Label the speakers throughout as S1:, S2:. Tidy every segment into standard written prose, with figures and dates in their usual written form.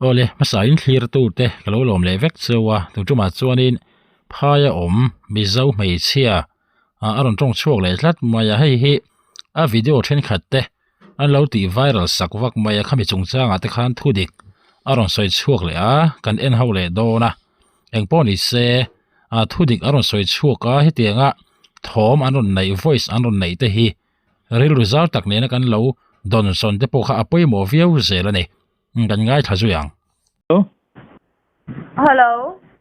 S1: Awle, hmasa in thlir tute ka lo lawm leh vek cheu a, tun tumah chuanin phaia awm Mizo hmeichhia a rawn tawng chhuak leh tlat mai a, hei hi a video thenkhat te an lo tih viral sak vak mai a, khami chungchangah te khan thu dik a rawn sawi chhuak leh a, kan en ho leh dawn a, engpawh ni se ah thu dik a rawn sawi chhuak a, hetianga thawm an rawn neih voice an rawn neih te hi rilru zau tak nena kan lo dawnsawn te pawh kha a pawimawh viau zel a ni. Kan ngaithla zui ang.
S2: Hello.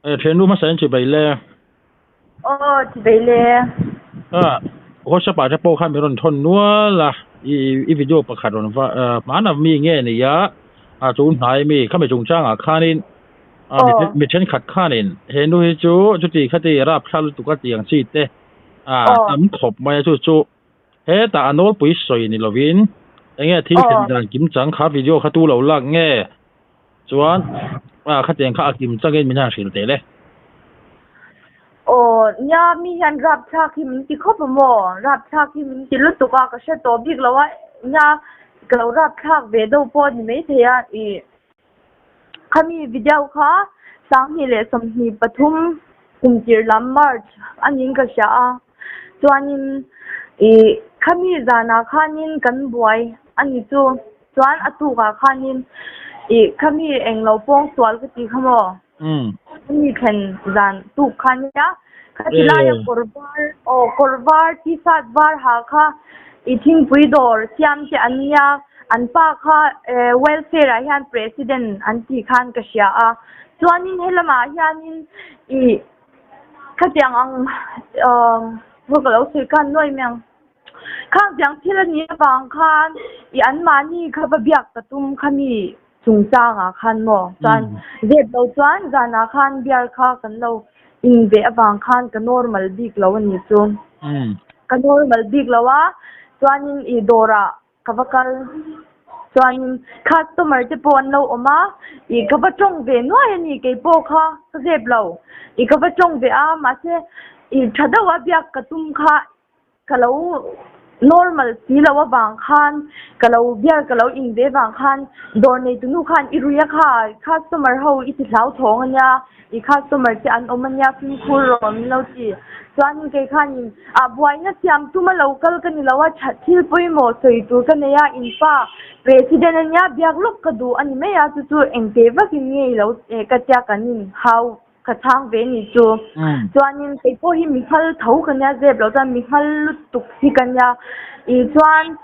S1: Eh thiannu hmasa in chibai le.
S2: Aw chibai le.
S1: Ah WhatsApp ah te pawh khan min rawn thawn nual a i i video pakhat rawn va hmana mi nge ni a a chu hnai mi khami chungchangah khanin a mi thenkhat khanin he nu hi chu chuti khati rapthlak lutuk a tih ang chi te a tam khawp mai a chu chu Hetah a nawlpui sawi ni lovin enge thil thlen dan kim chang kha video kha tu lo lak nge chuan a khatiang kha a kim changin min han hrilh teh le.
S2: Aw nia mi hian rapthlak hi min ti khawp a maw? Rapthlak hi min ti lutuk a ka hre tawh bik lo a nia ka lo rapthlak ve deuh pawh a ni maithei a ih Khami video kha 2023 kum tir lam March a niin ka hria a, chuanin ih khami zanah khanin kan buai a ni chu, chuan a tukah khanin ih khami englo pawng sual ka ti kha maw? Khami thlen zan tuk kha nia, khati laia kawr var aw kawr var t-shirt var ha kha ih thingpui dawr siam te an nia. An pa kha welfare ah hian president an tih khan ka hria a, chuanin helamah hianin ih khatiang ang aw ka lo sawi khan nuai mai ang, khangtiang thil a nih avang khan ih anmahni kha va biak ka tum kha mi chungchangah khan maw chuan zep lo chuan zanah khan beer kha kan lo in ve avang khan ka normal bik lo a ni chu, ka normal bik lo a chuanin ih dawrah. Ka va kal chuanin customer te pawh an lo awm a, ih ka va tawng ve nuai a ni kei pawh kha ka zep lo, ih ka va tawng ve a mahse ih tha deuh a biak ka tum kha ka lo normal si lo avang khan ka lo biak ka lo in ve vang khan dawr neitu nu khan i rui a kha customer ho i ti hlauthawng a nia. I customer te an awm ania fimkhur rawh min lo ti. Chuanin kei khanin ah buaina siam tuma lo kal ka ni lo a, that thil pawimawh sawi tur ka nei a, in pa President ania biak lawk ka duh a ni mai a, chu chu engteh vakin nge i lo eh ka tia kan in hau ka chhang ve ni chu. Chuanin kei pawh hi mi nghal tho ka nia zep lo chuan mi nghal lutuk hi ka nia. Ih chuan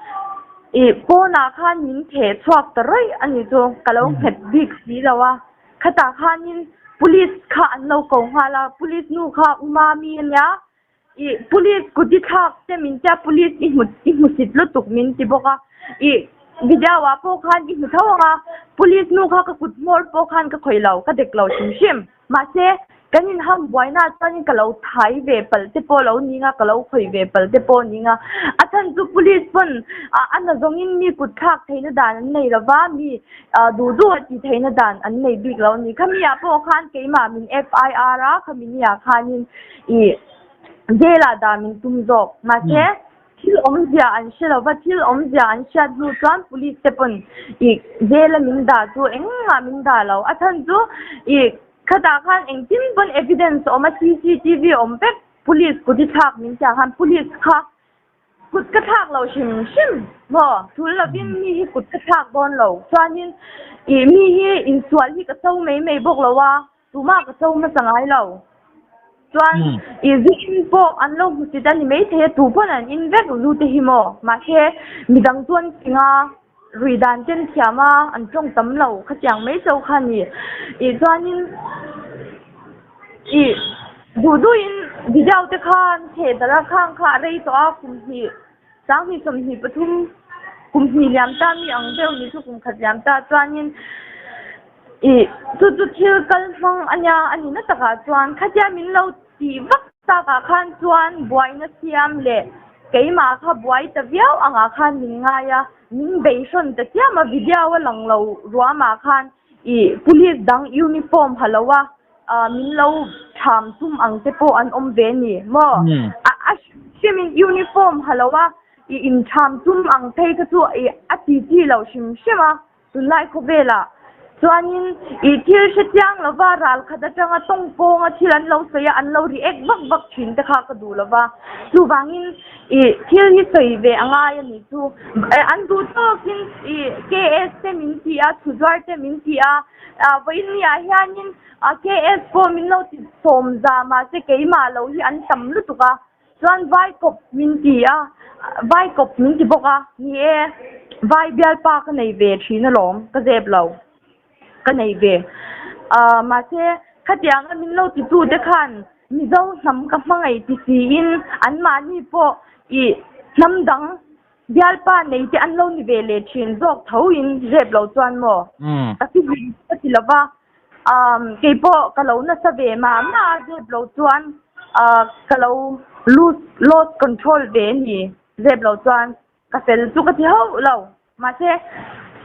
S2: ih pawnah khan min theh chhuak ta rawih a ni chu, ka lo nghet bik si lo a. Khatah khanin police kha an lo ko nghal a, police nu kha u Mami a nia, ih police kut i thlak te min tia police i hmu i hmusit lutuk min ti bawk a, ih video ah pawh khan i hmu tho ang a, police nu kha ka kut hmawr pawh khan ka khawih lo, ka dek lo hrim hrim. Mahse, kan inham buainaah chuanin ka lo thai ve palh te pawh lo ning a, ka lo khawih ve palh te pawh ning a. A chhan chu police pawn a na zawngin mi kut thlak theihna dan an nei lo va, mi duh duh a tih theihna dan an nei bik lo a ni. Khami ah pawh khan keimah min FIR a, khami ni ah khanin ih jail ah dah min tum zawk. Mahse, Thil awmzia an hre lo va, thil awmzia an hriat hnu chuan police te pawn ih jail a min dah chu engmah min dah lo. A chhan chu ih khatah khan engtin pawn evidence a awm a, cctv a awm vek, police kut i thlak min tih ang khan police kha kut ka thlak lo hrim hrim maw, tul lovin mi hi kut ka thlak dawn lo. Chuanin ih mi hi insual hi ka cho mai mai bawk lo a. Tumah ka cho hmasa ngai lo. Chuan i zu in pawh an lo hmu chit a ni maithei a, tu pawn an in vek zu te hi maw? Mahse midang chuan tinga rui dan chen thiam a, an tawng tam lo khatiang mai cho kha a ni. Ih chuanin ih duh duhin video te khan chhe darh a, khang kha a rei tawh a kum hnih 2023 kum hnih liam ta mi ang deuh ni chu kum khat liam ta chuanin ih chu chu thil kal hmang a nia a ni na takah chuan khatia min lo tih vak takah khan chuan buaina siam leh keimah kha buai ta viau angah khan min ngai a min beihrawn ta chiam a video a lang lo ruamah khan ih police dang uniform ha lo a. Min lo tham tum ang te pawh an awm ve ni maw? A hrimin uniform ha lo a, i intham tum ang phei kha chu a ti chi lo hrim hrim a, tunlai khawvelah Chuanin i thil hre chiang lova ral khat atanga tawng pawnga thil an lo sawi a, an lo react vak vak thin te kha ka duh lova. Chuvangin i thil hi sawi ve a ngai a nih chu. An duh tawkin i KS te min ti a, chhuzuar te min ti a, vawiin ni ah hianin KS pawh min lo ti sawm za mahse keimah lo hi an tam lutuk a. Chuan vai kawp min ti a, vai kawp min ti bawk a, ni e, vai bialpa ka nei ve thin alawm, ka zep lo, ka nei ve. Ahh mahse khatianga min lo ti tu te khan Mizo hnam ka hmangaih ti siin anmahni pawh ih hnam dang bialpa nei te an lo ni ve leh thin zawk tho in zep lo chuan maw ka ti ka ti lo va. Kei pawh ka lo nasa ve mah mah a zep lo chuan ka lo lose lost control ve a ni zep lo chuan ka fel chu ka ti hauh lo mahse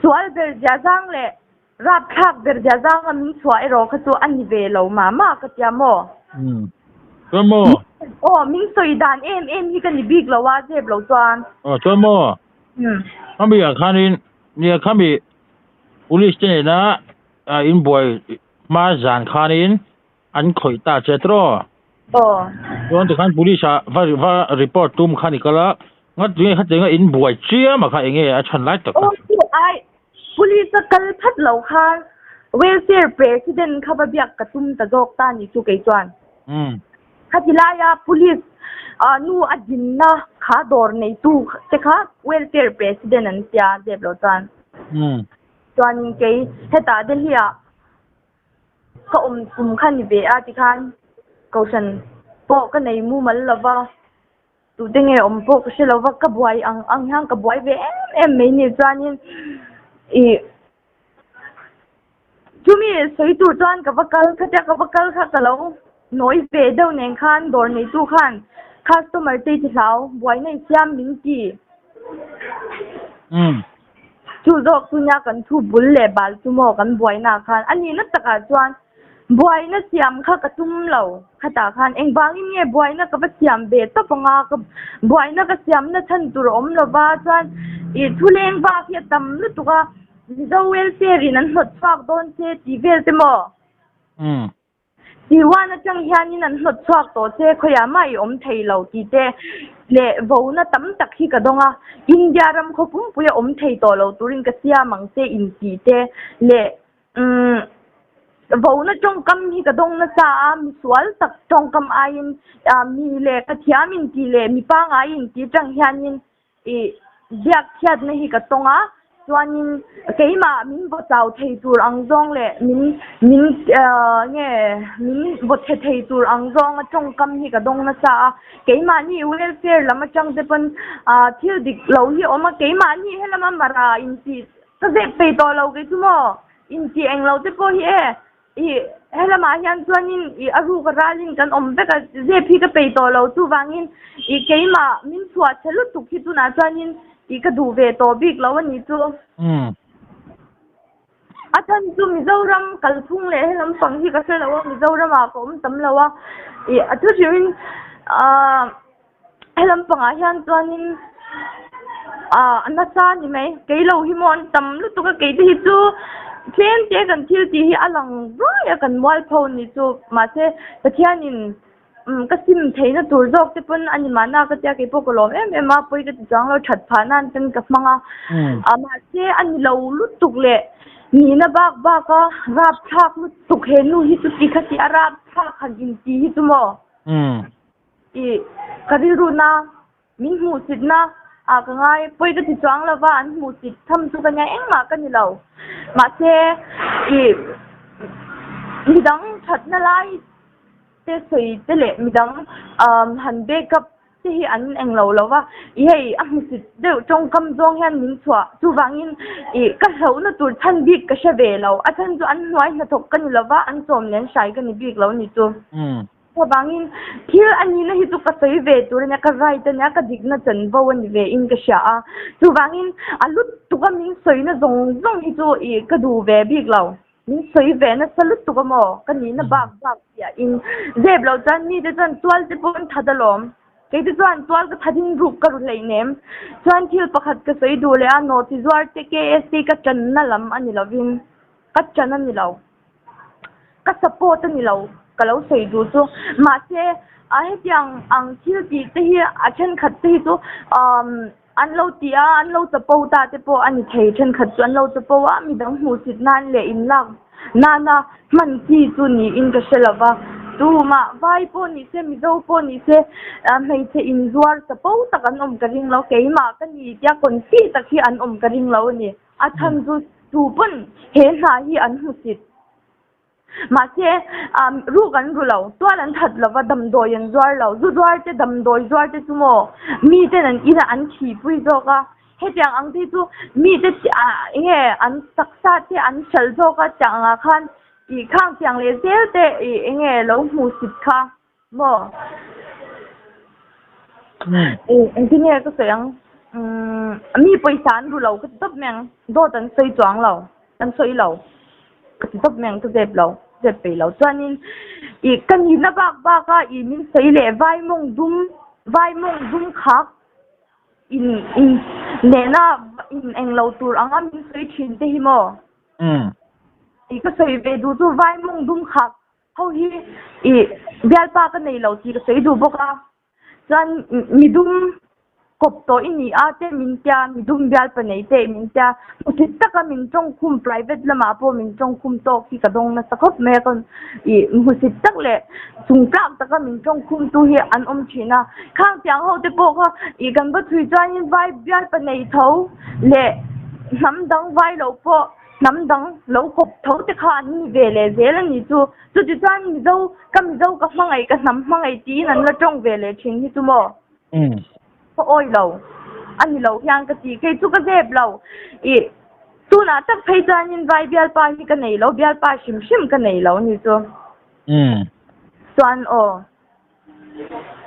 S2: sual ber zia zang leh rapthlak ber zia zanga min chhuah erawh kha chu a ni ve lo mah mah ka tia maw.
S1: Chuan maw?
S2: Aw min sawi dan em em hi ka ni bik lo a zep lo chuan.
S1: Aw chuan maw? Khami ah khanin nia khami police te nena A in buai hma zan khanin an khawih ta che tawh.
S2: Aw.
S1: Chuan tikhan police ah va va report tum kha ni kal a, nga tunge kha tinga in buai chiam a kha enge a chhan lai tak
S2: kha. Aw chu ai police a kal phat lo khan welfare president kha va biak ka tum ta zawk ta ni chu kei chuan.
S1: Umm.
S2: Khati laia police nu a dinna kha dawr neitu te kha welfare president an tia zep lo chuan.
S1: Umm.
S2: Chuanin kei hetah Delhi ah ka awm kum kha ni ve a tikhan Kohhran pawh ka nei mumal lo va, tute nge awm pawh ka hre lo va, ka buai ang ang hian ka buai ve em em mai ni. Chuanin ih chumi sawi tur chuan ka va kal khatia ka va kal kha ka lo nawi ve deuh nen khan dawr neitu khan customer te i ti hlau buaina i siam min ti. Chu zawk chu nia kan thu bul leh bal chu maw kan buaina khan a nihna takah chuan buaina siam kha ka tum lo khatah khan engvangin nge buaina ka va siam ve tawp anga ka buaina ka siamna chhan tur a awm lova chuan ih thu leng vak hi a tam lutuk a Mizo welfare in an hlawt chhuak dawn che tih vel te maw? Tihhuan atang hianin an hlawt chhuak tawh che, khawiah mah i awm thei lo tih te leh vona tam tak hi ka dawng a, India ram khaw pumpuia awm thei tawh lo turin ka siam ang che in tih te leh umm vona tawngkam hi ka dawng nasa a, misual tak tawngkam aiin mi lehkha thiam in tih leh mi pangngai in tih atang hianin Ih, biak chhiatna hi ka tawng a, chuanin keimah min vaw chau thei tur ang zawng leh min min nge min vaw chhe thei tur ang zawnga tawngkam hi ka dawng nasa a, keimahni welfare lam atang te pawn thil dik lo hi a awm a, keimahni helama mara intih ka zep peih tawh lo kei chu maw, intih englo te pawh hi e. Ih, helamah hian chuanin ih a ruk a ralin kan awm vek a, zep hi ka peih tawh lo. Chuvangin ih keimah min chhuah chhe lutuk hi tunah chuanin ih ka duh ve tawh bik lo a nih chu. A chhan chu Mizoram kalphung leh helam pang hi ka hre lo a, Mizoramah ka awm tam lo a. Ih a thu hrimin ah helam pangah hian chuanin ah a nasa a ni mai kei lo hi maw an tam lutuk a keite hi chu tlem te kan thil tih hi a lang ruai a kan mualpho a nih chu mahse Pathianin umm ka sim theihna tur zawk te pawn a ni mahna ka tia keipawh ka lawm em em a pawi ka ti chuang lo that phah nan ten ka hmang a ah mahse a ni lo lutuk leh nihna bak bak a rapthlak lutuk he nu hi chu ti kha ti a rapthlak han inti hi chu maw. I ka rilruna min hmuhsitna ah ka ngai pawi ka ti chuang lova an hmuhsit tham chu ka nia engmah ka ni lo mahse i midang thatna lai te sawi te leh midang han backup te hi an englo lova i hei a hmuhsit deuh tawngkam zawng hian min chhuah chuvangin i ka hlauhna tur chhan bik ka hre ve lo a chhan chu an hnuai hnathawk ka ni lova an chawm nen hrai ka ni bik lo ni chu. Chuvangin thil a nihna hi chu ka sawi ve tur a nia, ka right a nia, ka dikna chanvo a ni ve in ka hria a. Chuvangin a lutuk a min sawina zawng zawng hi chu ih ka duh ve bik lo. Min sawi ve nasa lutuk a maw? Ka nihna bak bak chiah in zep loh chuan mite chuan tual te pawh an that alawm. Kei te chuan tual ka that in ruk ka ru hleinem. Chuan thil pakhat ka sawi duh leh a, nawhchizuar te KSC ka tanna lam a ni lovin. Ka ṭan a ni lo. Ka support a ni lo ka lo sawi duh chu. Mahse, a hetiang ang thil tih te hi a thenkhat te hi chu umm an lo ti a, an lo chapo ta te pawh a ni thei. Thenkhat chu an lo chapo a, midang hmuhsit nan leh inlak nana hman chi chu niin ka hre lo va. Tumah vai pawh ni se, Mizo pawh ni se, hmeichhe inzuar chapo tak an awm ka ring lo. Keimah ka ni tia confi tak hi an awm ka ring lo a ni. A chhan chu tu pawn he hna hi an hmusit. Mahse, ruk an ru lo, tual an that lo va, damdawi an zuar lo. Zu zuar te, damdawi zuar te chu maw miten an inah an thihpui zawk a. Hetiang ang te hi chu mite eng nge an taksa te an hralh zawk a, tiang angah khan ih khang tiang leh zel te ih eng nge lo hmuhsit kha. Maw? Engtin nge ka sawi ang? Mi pawisa an ru lo ka ti tawp mai ang. Dawt an sawi chuang lo, an sawi lo ka ti tawp mai ang, ka zep lo, zep peih lo. Chuanin ih ka nihna bak bak a ih min sawi leh vai mawng dum, vai mawng dum khak in in nena in eng lo tur anga min sawi thin te hi maw? Ih ka sawi ve duh chu vai mawng dum khak Ho hi i bialpa ka nei lo tih ka sawi duh bawk a, chuan midum kawp tawh i ni a te min tia, midum bialpa nei te min tia, hmusit taka min tawngkhum private lamah pawh min tawngkhum tawk hi ka dawng nasa khawp mai a, ka i hmusit tak leh chungtlak taka min tawngkhum tu hi an awm thin a, khang tiang ho te pawh kha i kan va chhui chuanin vai bialpa nei tho leh hnam dang vai lo pawh Hnam dang lo kawp tho te kha an ni ve leh zel a ni chu. Chuti chuan Mizo, ka Mizo ka hmangaih, ka hnam hmangaih tiin an la tawng ve leh thin hi chu maw? Ka awi lo. A ni lo hian ka ti. Kei chu ka zep lo. Ih, tunah tak phei chuanin vai bialpa hi ka nei lo, bialpa hrim hrim ka nei lo a ni chu. Chuan aw.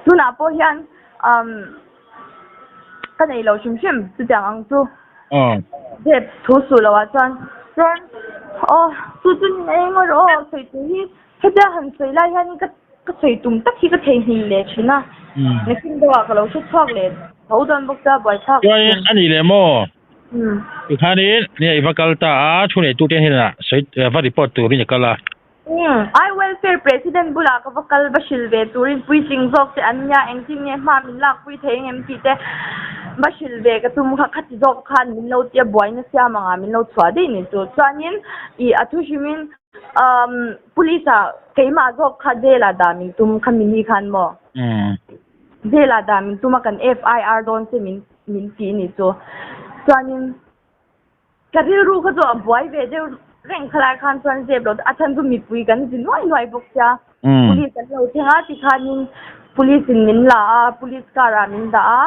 S2: Tunah pawh hian umm ka nei lo hrim hrim chutiang ang chu. Zep thu suh lo ah chuan chuan aw chu chu ni eng rawh aw sawi tur hi hetia han sawi lai hian ka ka sawi tum tak hi ka theihnghilh leh thin a. Nakin deuh ah ka lo hre chhuak leh tho dawn bawk ta buaithlak.
S1: Chuan a nih leh maw? Tikhanin nia i va kal ta a thu neitute hnenah sawi va report turin i kal a.
S2: Umm, I welfare president bulah ka va kal va hrilh ve turin puitling zawk te an nia, engtin nge hma min lakpui thei engem tih te va hrilh ve ka tum kha, khati zawk khan min lo tia buaina siam anga min lo chhuah daih ni chu. Chuanin ih a thu hrimin umm police ah keimah zawk kha jail ah dah min tum kha mini khan maw? Jail ah dah min tum a kan FIR dawn che min min ti ni chu. Chuanin. Ka rilru kha chu a buai ve deuh reng khalai khan chuan zep lo a chhan chu mipui kan zi nuai nuai bawk sia. Police an lo thleng a tikhanin police in min la a police car ah min dah a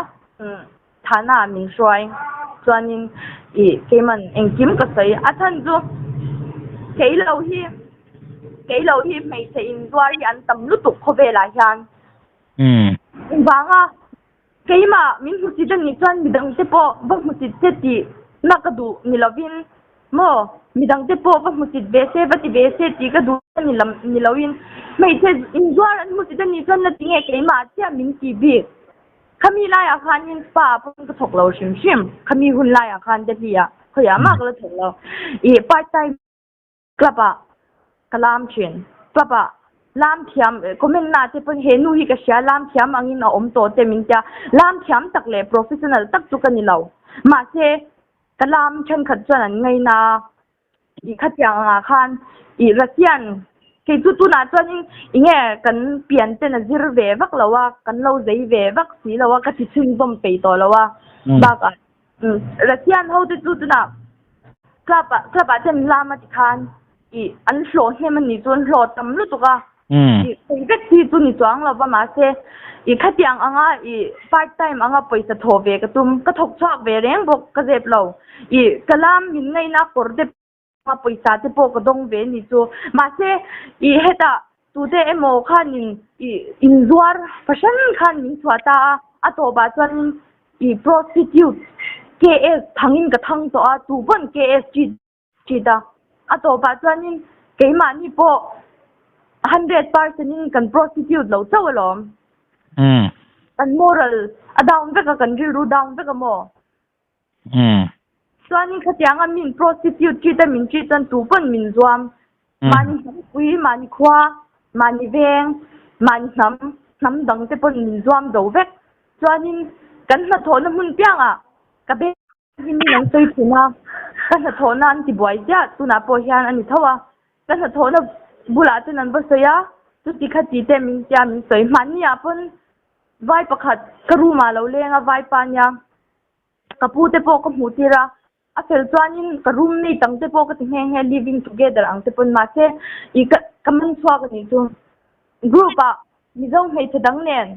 S2: thana ah min hruai chuanin ih keiman engkim ka sawi a chhan chu kei lo hi kei lo hi hmeichhe inzuar hi an tam lutuk khawvelah hian engvanga Keimah min hmusit a nih chuan midangte pawh va hmusit se tih na ka duh ni lovin maw midangte pawh va hmusit ve se va ti ve se tih ka duh ni lam ni loin hmeichhe inzuar an hmusit a nih chuan na tinge keimah chiah min ti bik. Khami laiah khanin spa ah pawh ka thawk lo hrim hrim khami hun laiah khan Delhi ah khawiah mah ka la thawk lo ih part time Club ah ka lam thin. Club ah lam thiam comment na te pawn he nu hi ka hria lam thiam angin a awm tawh te min tia. Lam thiam tak leh professional tak chu ka ni lo. Mahse ka lam thenkhat chuan an ngaina a. Ih khatiang angah khan ih Russian kei chu tunah chuanin eng nge kan pian ten a zir ve vak lo a, kan lo zei ve vak si lo a, ka ti chhunzawm peih tawh lo a. Bakah Russian ho te chu tunah Club ah club ah ten lam a ti khan ih an hlawh hnem a nih chu an hlawh tam lutuk a ih sawi vek chi chu ni chuang lo va mahse ih khatiang anga ih part time anga pawisa thawh ve ka tum ka thawk chhuak ve reng bawk ka zep lo ih ka lam min ngaihna kawr te pawh pawisa te pawh ka dawng ve a nih chu mahse ih hetah tute emaw khanin ih inzuar fahran khan min chhuah ta a a tawpah chuanin Ih prostitute KS thangin ka thang tawh a, tu pawn KS treat treat a. A tawpah chuanin keimahni pawh 100% in kan prostitute lo chauh alawm. Kan moral a down vek a, kan rilru down vek a maw? Chuanin khatianga min prostitute treat a min treat chuan tu pawn min zuam. Mahni hnampui, mahni khua, mahni veng, mahni hnam, hnam dang te pawn min zuam zo vek. Chuanin kan hnathawhna hmun piangah ka beng hi min an sawi thin a, ka hnathawhna an ti buai ziah tunah pawh hian a ni tho a. Ka hnathawhna bulah chuan an va sawi a, chuti khati te min tia min sawi. Mahni ah pawn vai pakhat ka room ah lo leng a, vai pa nia ka pu te pawh ka hmuh tir a, a fel chuanin ka roommate ang te pawh ka ti nghe nghe living together ang te pawn mahse ih ka ka man chhuak a nih chu group ah Mizo hmeichhe dang nen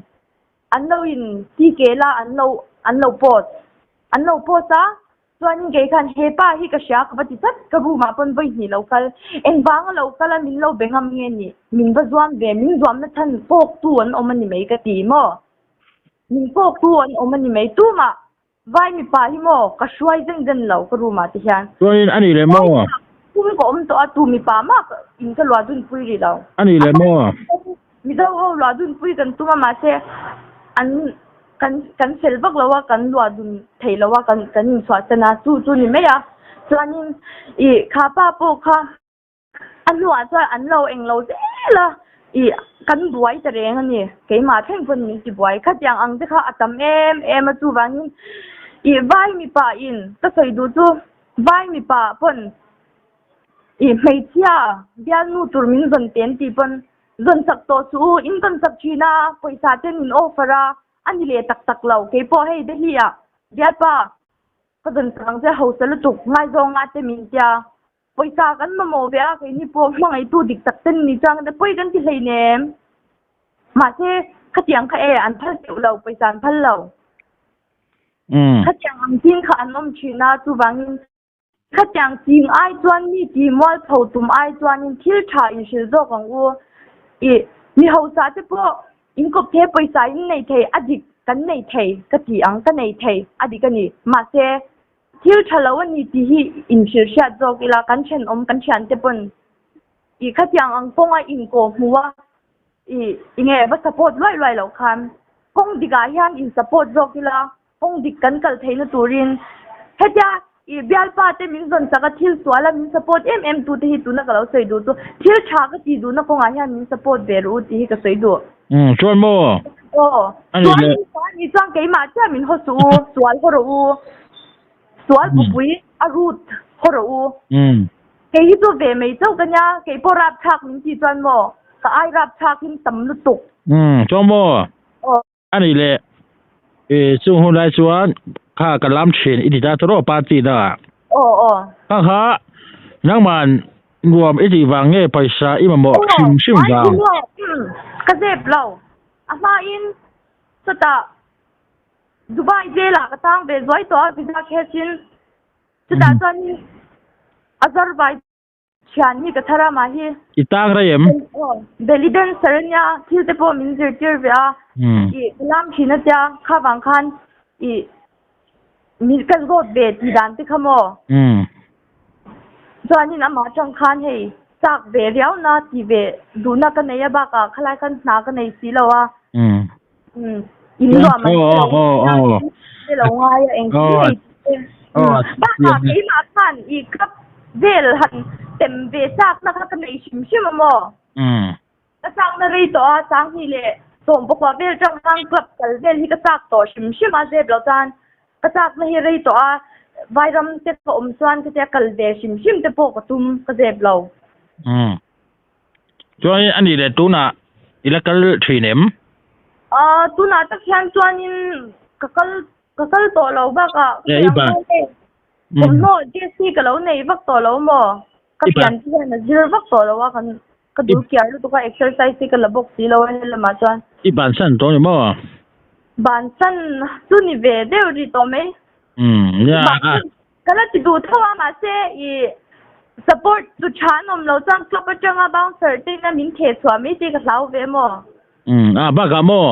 S2: an lo in ti kel a an lo an lo post an lo post a chuanin kei khan he pa hi ka hria ka va ti tlat ka room ah pawn vawi hnih lo kal engvang a lo kal a min lo be ngam nge ni min va zuam ve min zuam na chhan kawk tu an awm a ni mai ka ti maw. Min pawk tu an awm a ni mai. Tumah vai mipa hi maw ka hruai zen zen lo ka room ah te hian.
S1: Chuanin a nih leh maw?
S2: Kum ka awm tawh a tu mipa mah in ka luah dun pui rih lo.
S1: A nih leh maw?
S2: Mizo ho luah dun pui kan tum a mahse an kan kan fel vak lo a kan luah dun thei lo a kan kan inchhuah san a chu chu ni mai a. Chuanin ih kha pa pawh kha A hnuah chuan an lo eng lo zel a, ih kan buai ta reng a ni. Keimah thleng pawn min ti buai. Khatiang ang te kha a tam em em a, chuvangin ih vai mipa in ka sawi duh chu vai mipa pawn ih hmeichhia bialnu tur min zawn ten tih pawn zawn chak tawh suh u, in zawn chak thin a, pawisa ten min offer a, a ni leh tak tak lo. Keipawh hei Delhi ah bialpa ka zawn chak ang che hausa lutuk ngaizawng nga te min tia. Pawisa kan mamawh ve a, keini pawh hmangaihtu dik tak ten ni chuan ka pawi kan ti hleinem. Mahse, khatiang kha e, an phal teuh lo, pawisa an phal lo. Khatiang ang chin kha an awm thin a, chuvangin khatiang ching ai chuan mi ti mualpho tum ai chuanin thil tha inhrilh zawk ang u. Ih, mi hausa te pawh inkawp thei, pawisa in nei thei, a dik kan nei thei ka ti ang, ka nei thei, a dik a ni. Mahse, Thil tha lo a ni tih hi inhrilh hriat zawk ila, kan thenawm kan thiante pawn ih khatiang ang kawnga inkawh hmuh a ih enge va support luai luai loh khan kawng dikah hian in support zawk ila, kawng dik kan kal theihna turin hetia ih bialpa te min zawn chak a thil sual a min support em em tute hi tuna ka lo sawi duh chu thil tha ka tih duhna kawngah hian min support ve rawh u tih hi ka sawi duh.
S1: Umm chuan maw?
S2: Aw,
S1: Ani
S2: chuan
S1: le.
S2: chuan ni chuan keimah chiah min haw suh u, sual haw rawh u. Sual pupui a root haw rawh u.
S1: Umm.
S2: Kei hi chu ve mai chauh ka nia, kei pawh rapthlak min tih chuan maw, ka ai rapthlak in tam lutuk.
S1: Umm, chuan maw?
S2: Aw.
S1: Ani le, i chung hun lai chuan kha ka lam thin i ti ta tawh rawh party dangah.
S2: Aw aw.
S1: Kha kha nangman nuam i tih vang nge pawisa i mamawh hrim hrim vang?
S2: Aw, ka zep lo. A hmain chutah Dubai jail ah ka tang ve zuai tawh a visa case in. Chutah chuanin Azerbaijan Thian hi ka thar a mah hi.
S1: I tang rei em?
S2: Aw, belly dancer a nia, thil te pawh min zirtir ve a. Ih, ka lam thin a tia, kha vang khan ih min ka zawt ve tih dan te kha maw? Chuanin amah atang khan hei chak ve riau na tih ve duhna ka nei a bakah khalai khan hna ka nei si lo a. In luah man te lo ngai a engkim ei te bakah keimah khan i cup vel han tem ve chakna kha ka nei hrim hrim a maw ka chakna rei tawh a sanghnih leh sawmpakua vel tang khan club kal vel hi ka chak tawh hrim hrim a zep lo chuan ka chakna hi rei tawh a vairam te ka awm chuan ka tia kal ve hrim hrim te pawh ka tum ka zep lo.
S1: Chuanin a nih leh tunah i la kal thin em?
S2: Aaa tunah tak hian chuanin ka kal ka kal tawh lo bakah ka
S1: I ban.
S2: Thawmhnaw dress hi ka lo nei vak tawh lo maw? Ka pian te hian a zir vak tawh lo a kan ka dul kiar lutuk a exercise hi ka la bawk si lo a helamah chuan.
S1: I bansan tawh ni maw?
S2: Bansan chu ni ve deuh rih tawh mai.
S1: Umm nia a.
S2: Ka la ti duh tho a mahse i support chu tha an awm lo chuan club atanga bouncer te ina min theh chhuah mai te ka hlau ve maw?
S1: Umm a bakah maw?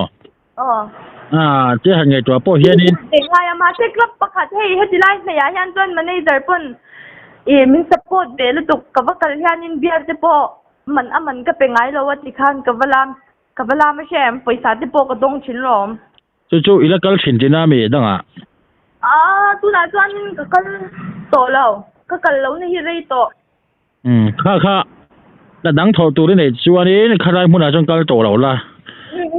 S2: Aw.
S1: A che han ngaihtuah pawh hianin.
S2: Ve ngai a mahse club pakhat hei heti lai hmeiah hian chuan manager pawn i min support ve lutuk ka va kal hianin beer te pawh man a man ka pe ngai lo a ti khan ka va lam ka va lam a hre em pawisa te pawh ka dawng thin lawm.
S1: Chu chu i la kal thin tina mi dangah?
S2: Aaa tunah chuanin ka kal Tawh lo. Ka kal lo na hi rei tawh.
S1: Umm kha kha la dang thawh tur i neih chuanin khalai hmunah chuan kal tawh lo la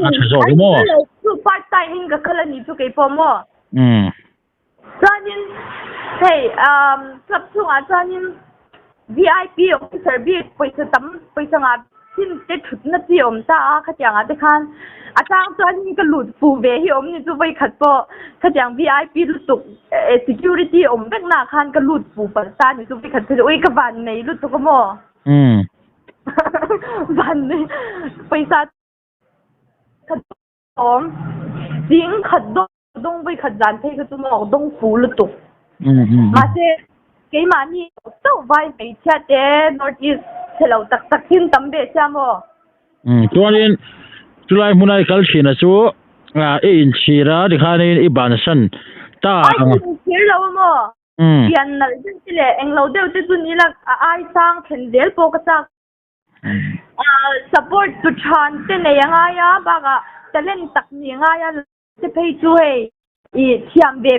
S1: a tha zawk hi maw?
S2: An kal lo chu part time in ka kal a nih chu keipawh maw?
S1: Umm.
S2: Chuanin hei umm club chhungah chuanin VIP officer bik pawisa tam pawisa ngah chin te thutna chi a awm ta a khatiangah te khan a chang chuanin ka lut fu ve hi awm ni chu vawikhat pawh khatiang VIP lutuk eh security awm vek naah khan ka lut fu palh ta ni chu vawikhat phei chu ui ka van nei lutuk a maw van nei pawisa khat awm ching khat dawn. Dawng vawi khat zan phei kha chu maw dawng fu lutuk. Mahse keimahni chauh vai hmeichhia te North East chhe lo tak tak hin tam ve sia maw?
S1: Chuanin chulai hmuna i kal thin a chu i inchhir a tikhanin i bansan ta ang.
S2: Ai ka inchhir lo a maw? Pian nalh deuh te leh englo deuh te chu ni la a ai sang thlen zel pawh ka chak. Support tu than te nei a ngai a bakah talent tak ni a ngai a. Te phei chu hei i thiam ve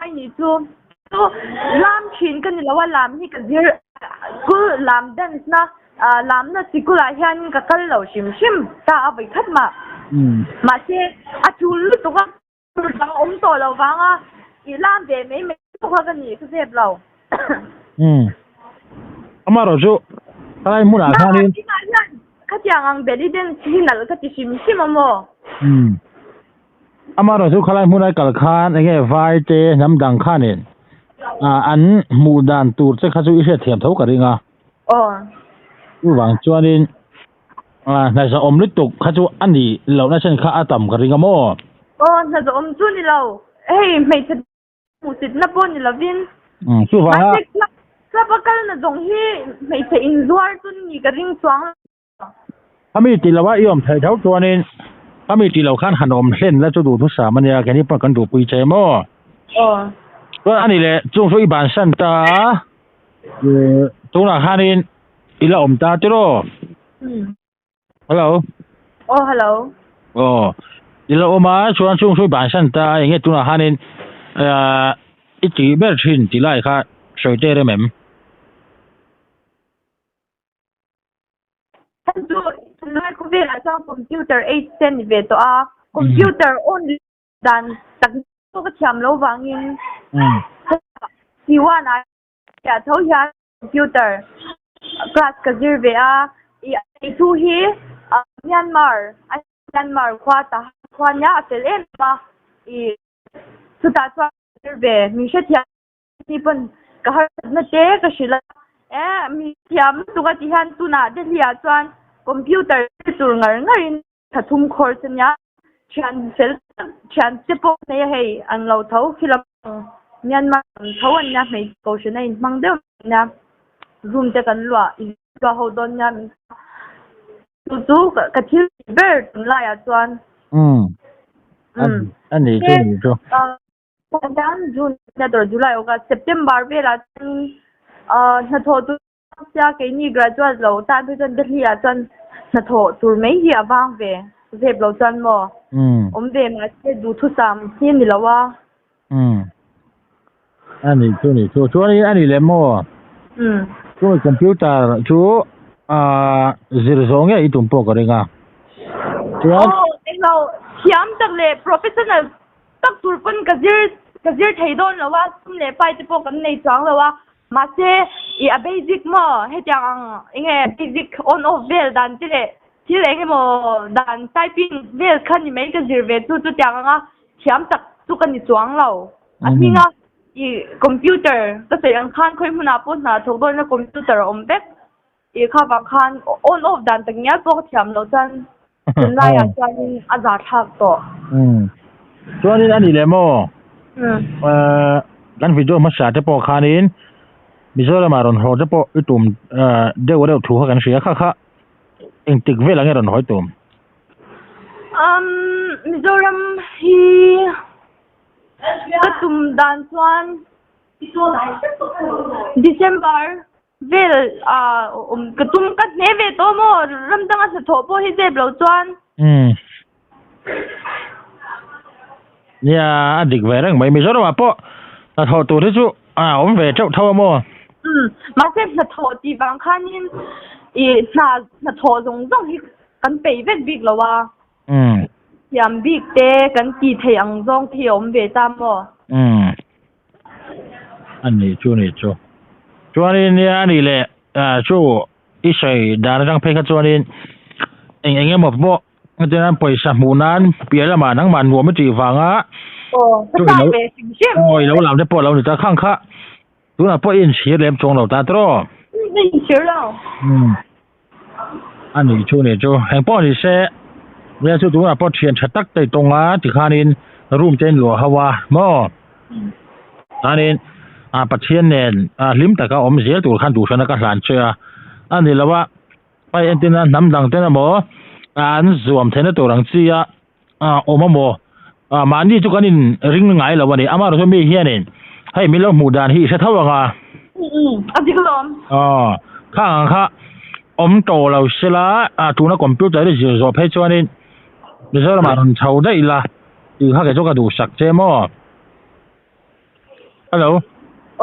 S2: ai nih chu chu lam thin ka ni lo a lam hi ka zir school lam dance na lam na sikul ah hian ka kal lo hrim hrim ta a vawi khat mah mahse a tul lutuk a tur dang awm tawh lo vang a i lam ve mai mai lutuk a ka nih ka zep lo.
S1: Amaherawh chu helai hmunah khanin.
S2: Khatiang ang belly dance hi nalh ka ti hrim hrim a maw?
S1: Amaherawh chu khalai hmuna kal khan enge vai te hnam dang khanin an hmuh dan tur che kha chu i hriatthiam tho ka ring a.
S2: Aw.
S1: Chuvang chuanin hna zawhawm lutuk kha chu a nih lohna chen kha a tam ka ring a maw?
S2: Aw, hna zawhawm chu ni lo. Hei hmeichhe Hmuhsitna pawh ni lovin.
S1: Chuvanga.
S2: Mahse club club a kalna zawng hi hmeichhe inzuar chu ni ka ring chuang lo.
S1: Khami tih loh a i awm theih tho chuanin khami tih loh khan han awm hlen la chu duhthusam ania keini pawh kan duhpui che maw?
S2: Aw.
S1: Chuan ani leh chung chu i bansan ta a tunah khanin i la awm ta tiraw? Hello.
S2: Aw hello.
S1: Aw i lo awm a chuan chung chu bansan ta a enge tunah khanin ah i tih ber thin tih lai kha sawi ter em em.
S2: Hei chu tunlai khawvelah chuan computer age te a ni ve tawh a computer on dan tak pawh ka thiam loh vangin C one ah tho hian Computer class ka zir ve a, i a thu hi Myanmar Myanmar khua ta khua nia a fel em em a, i chutah chuan ka zir ve min hrethiam ni pawn ka harsatna te ka hrilh a, e mi thiam lutuk a ti hian tunah Delhi ah chuan computer zir tur ngar ngar in tha thum course a nia. Thian fel tak thian te pawh nei a hei an lo tho khi lam Myanmar lam tho an nia hmeichhe kohhran a inhmang deuh mai nia room te kan luah in luah ho dawn nia min chu chu ka thil tih ber tunlaiah chuan
S1: umm a ni chu ni chu.
S2: Chuan June July August September velah chuan hnathawh tur Sia keini graduate lo tan phei chuan Delhi ah chuan hnathawh tur mai hi a vang ve zep lo chuan maw awm ve mahse duhthusam hi a ni lo a.
S1: Umm a nih chu nih chu chuan a nih leh maw chu computer chu ah zir zawh ngei i tum pawh ka ring a chuan
S2: Aw englo thiam tak leh professional tak tur pawn ka zir ka zir thei dawn lo a sum leh pai te pawh kan nei chuang lo a. Mahse, i a basic maw? Hetiang ang enge basic on off vel dan te leh thil eng emaw dan typing vel kha ni mai ka zir ve chu chutiang anga thiam tak chu ka ni chuang lo. A hminga i computer ka sawi ang khan khawi hmunah pawh hna thawk dawna computer a awm vek. I kha vang khan on off dan tak ngial pawh ka thiam loh chuan tunlaiah chuanin a za thlak tawh.
S1: Chuanin a ni leh maw? Kan video hmasa te pawh khanin Mizoramah rawn haw te pawh i tum deuh reuh thu kha kan hria kha kha engtik vel ang i rawn hawi tum?
S2: Mizoram hi ka tum dan chuan December Vel ah awm ka tum ka hne ve tawh maw ram danga hnathawh pawh hi zep lo chuan.
S1: Umm. Nia a dik ve reng mai Mizoramah pawh hnathawh tur hi chu a awm ve teuh tho a maw?
S2: Umm mahse hnathawh tih vang khanin i hna hnathawh zawng zawng hi kan peih vek bik lo a.
S1: Umm.
S2: Thiam bik te kan tih theih ang zawng te hi a awm ve ta maw?
S1: Umm. A nih chu nih chu. Chuanin nia a nih leh chu i sawi dan atang phei kha chuanin eng eng emaw pawh chuan pawisa hmuh nan piah lamah nangmah nuam i tih vanga
S2: chu i lo
S1: aw i lo lam te pawh a lo ni ta khang kha tunah pawh i inchhir lem chuang lo ta tawh.
S2: Inchhir lo.
S1: A nih chu nih chu eng pawh ni se nia chu tunah pawh thian tha tak te tawng a tikhanin room te an luah ho a maw chuanin ah Pathian nen ah hlim taka awm zel tur khan duhsana ka hlan che a a ni lo a hei entirna hnam dang ten emaw an zuam theihna tur ang chi a ah awm a maw ah mahni chu kan in ring ngai lo a ni amaherawhchu mi hianin hei min lo hmuh dan hi i hre tho ang a
S2: a dik alawm
S1: aw khang ang kha awm tawh lo sela ah tuna computer hi zir zawh phei chuanin Mizoram ah rawn chho daih ila tih kha kei chu ka duhsak che maw hello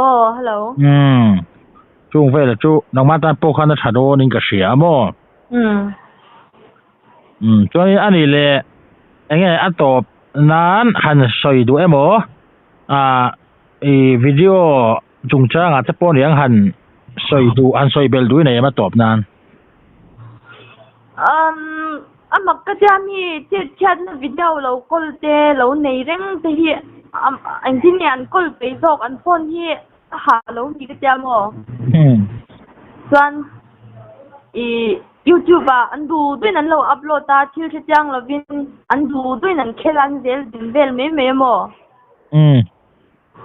S2: aw hello
S1: umm chung velah chu nangmah tan pawh khan a tha dawnin ka hria a maw
S2: umm.
S1: Umm chuanin a nih leh enge a tawp nan han sawi duh emaw ah ih video chungchangah te pawh niang han sawi duh han sawi belh duh i nei em a tawp nan.
S2: Umm a mak ka tia mi chet chhiatna video lo kawl te lo nei reng te hi engtin nge an kawl peih zawk an phone hi a ha lo ni ka tia maw chuan ih. Youtube ah an duh duhin an lo upload a, thil hre chiang lovin an duh duhin an khel a, an zel din vel mai mai a maw?
S1: Umm.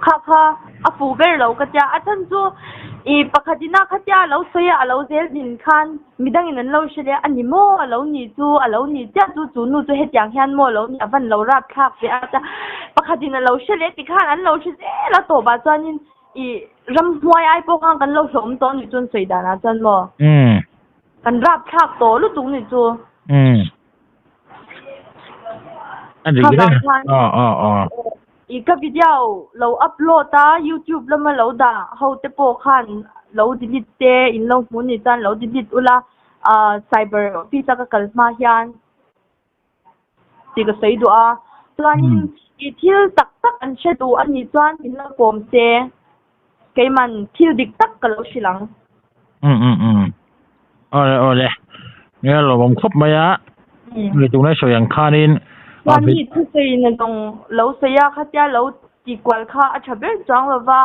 S2: Kha kha a fuh ber lo ka tia, a chhan chu i pakhat ina khatia a lo sawi a, a lo zel din khan midangin an lo hre leh a, a ni maw a lo ni chu, a lo ni chiah chu, chu nu chu hetiang hian maw a lo ni, a van lo rap thlak ve a, pakhat in a lo hre leh tikhan an lo hre zel a tawpah chuanin i ramhnuai ai pawh khan kan lo hlawm tawh a nih chuan sawi danah chuan maw?
S1: Umm.
S2: Kan rap thlak tawh lutuk nih chu.
S1: Umm. A dik reng. Aw aw aw.
S2: I ka video lo upload a youtube lama lo dah ho te pawh khan lo delete te in lo hmu nih chuan lo delete ula ah cyber office a ka kal hma hian tih ka sawi duh a. Chuanin i thil tak tak an hre duh a nih chuan min lo kawm se. Keiman thil dik tak ka lo hrilh ang.
S1: Umm umm umm. Awle awle. Nia lawmawm khawp mai a. Mi tunlai sawi ang khanin.
S2: Chuan mi thusawi na zawng lo sawi a khatia lo ti kual kha a tha ber chuang lo va.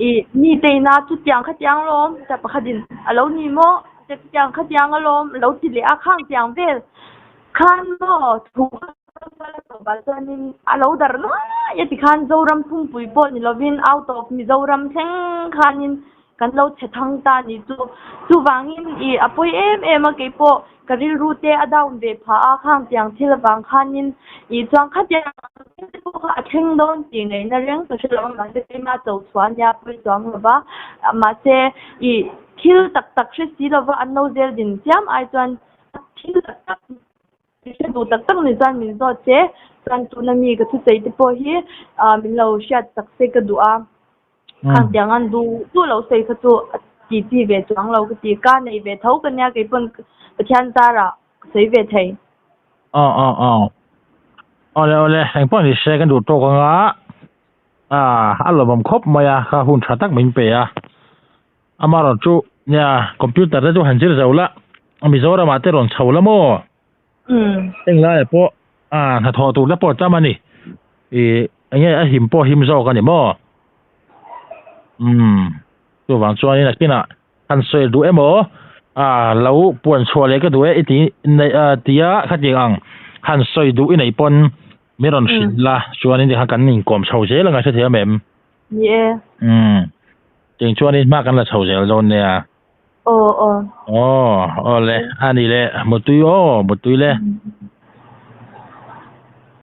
S2: I mi te ina chutiang khatiang alawm ta pakhatin a lo ni maw chutiang khatiang alawm lo ti leh a khang tiang vel khan maw thu Chuanin a lo dar nuai a tikhan Zoram Phungpui pawh ni lovin out of Mizoram thleng khanin kan lo chhe thang ta a nih chu. Chuvangin ih a pawi em em a keipawh ka rilru te a down ve phah a khang tiang thil avang khanin ih chuan khatiang thil te pawh kha a thleng dawn tih ngaihna reng ka hre lo a mahse keimah cho chhuah a nia pawi chuang lova mahse ih thil tak tak hre si lova an lo zel din chiam ai chuan thil tak tak Min hre duh tak tak ni chuan min zawt che, chuan tuna mi ka thusawi te pawh hi ah min lo hriat tak se ka duh a, khang tiang an duh duh lo sawi kha chu a ti chi ve chuang lo ka ti, ka nei ve tho ka nia kei pawn Pathian zarah ka sawi ve thei.
S1: Aw aw aw. Awle awle engpawh ni se kan duh tawk anga ah a lawmawm khawp mai a kha hun tha tak min pe a. Amaherawh chu nia computer te chu han zir zo la Mizoram ah te rawn chho la maw? Heng laiah pawh ah hnathawh tur te pawh a tam a ni. Ih enge a him pawh a him zawk a ni maw? Umm chuvang chuanin a kinah han sawi duh emaw ah lo puan chhuah leh ka duh e i ti neih ah tia khatiang ang han sawi duh i neih pawn min rawn hrilh la chuanin tikhan kan inkawm chho zel ang a hrethiam em?
S2: Ni e.
S1: Umm. Cheng chuanin hma kan la chho zel dawn nia.
S2: Aw aw.
S1: Aw aw le a ni le mutui aw mutui le.